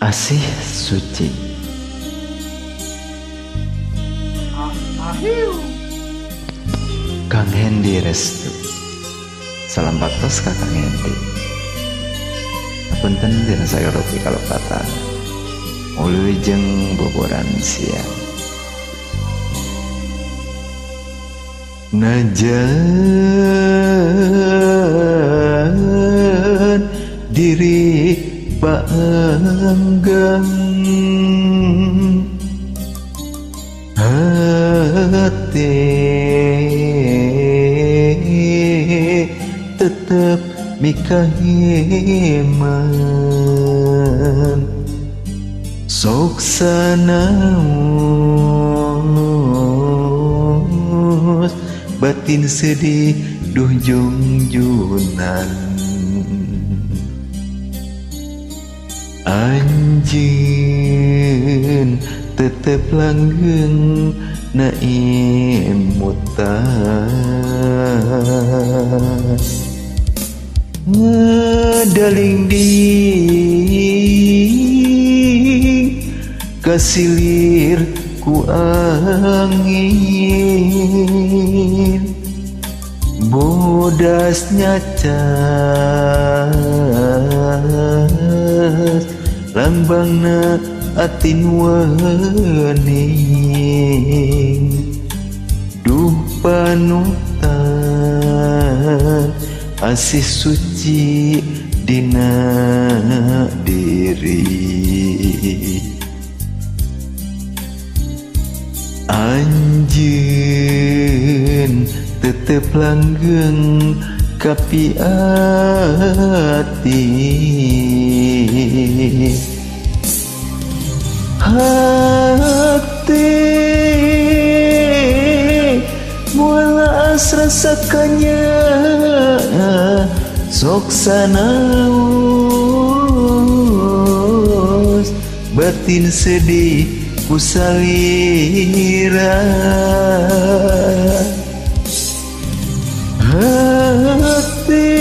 Asih suci. Kang Hendi Restu. Salam baktos ka Kang Hendi. Apunten dina sagala rupi kalepatan. Wilujeng boboran siang. Najan diri paanggang hati tetep mikahiman sok sanaos batin sedih duh jungjunan. Anjeun tetep langgeng na imutan ngadaling ding kasilir ku angin bodas nyacas lambangna atin wening duh panutan asih suci dina diri. Anjeun tetep langgeng kapi ati hati mualas rasakanya sok sanaos batin sedih ku salira hati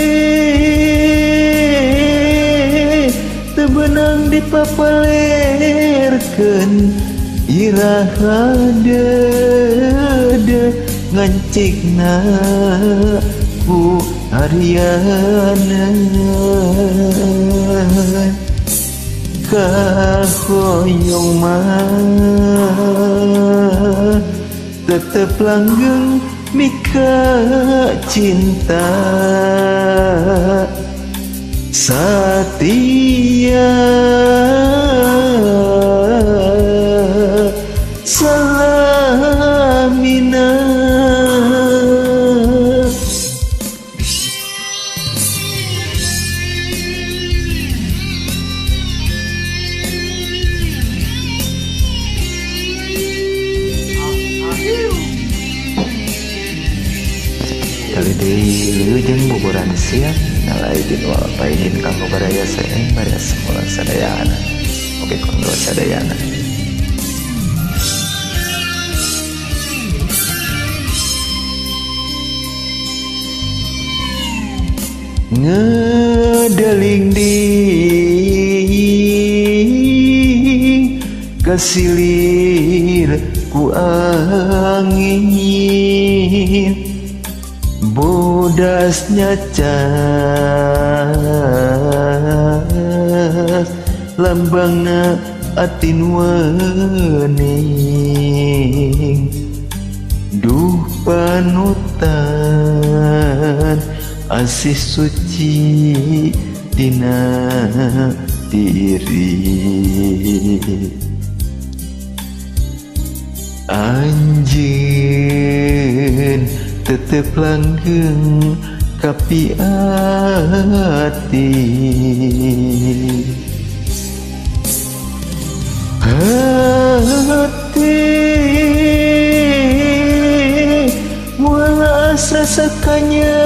tebenang dipapalerkeun iraha deudeuh ngancikna ku harianeun kahoyong mah tetep langgeng mika cinta satia salamina. Kali deui wilujeng boboran siang minal aidin wal faizin kanggo baraya saeng baraya semula sadayana. Oke kanggo sadayana. Ngedeling ding kasilir ku angin bodas nyacas lambangna atin wening duh panutan asih suci dina diri. Anjeun tetep langgeng kapi ati hati mualas rasakanya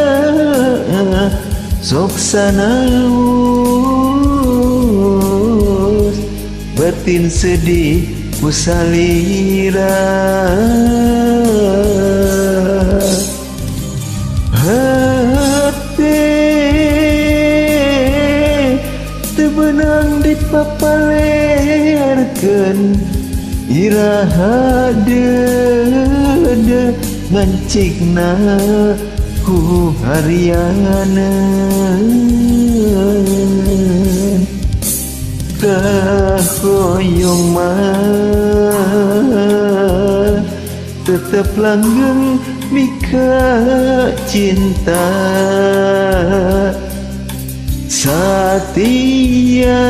sok sanaos batin sedih ku salira hati tebenang Meunang dipapalearkeun, iraha deudeuh ngancikna ku harianeun. Kahoyong mah tetep langgeng mika cinta satia.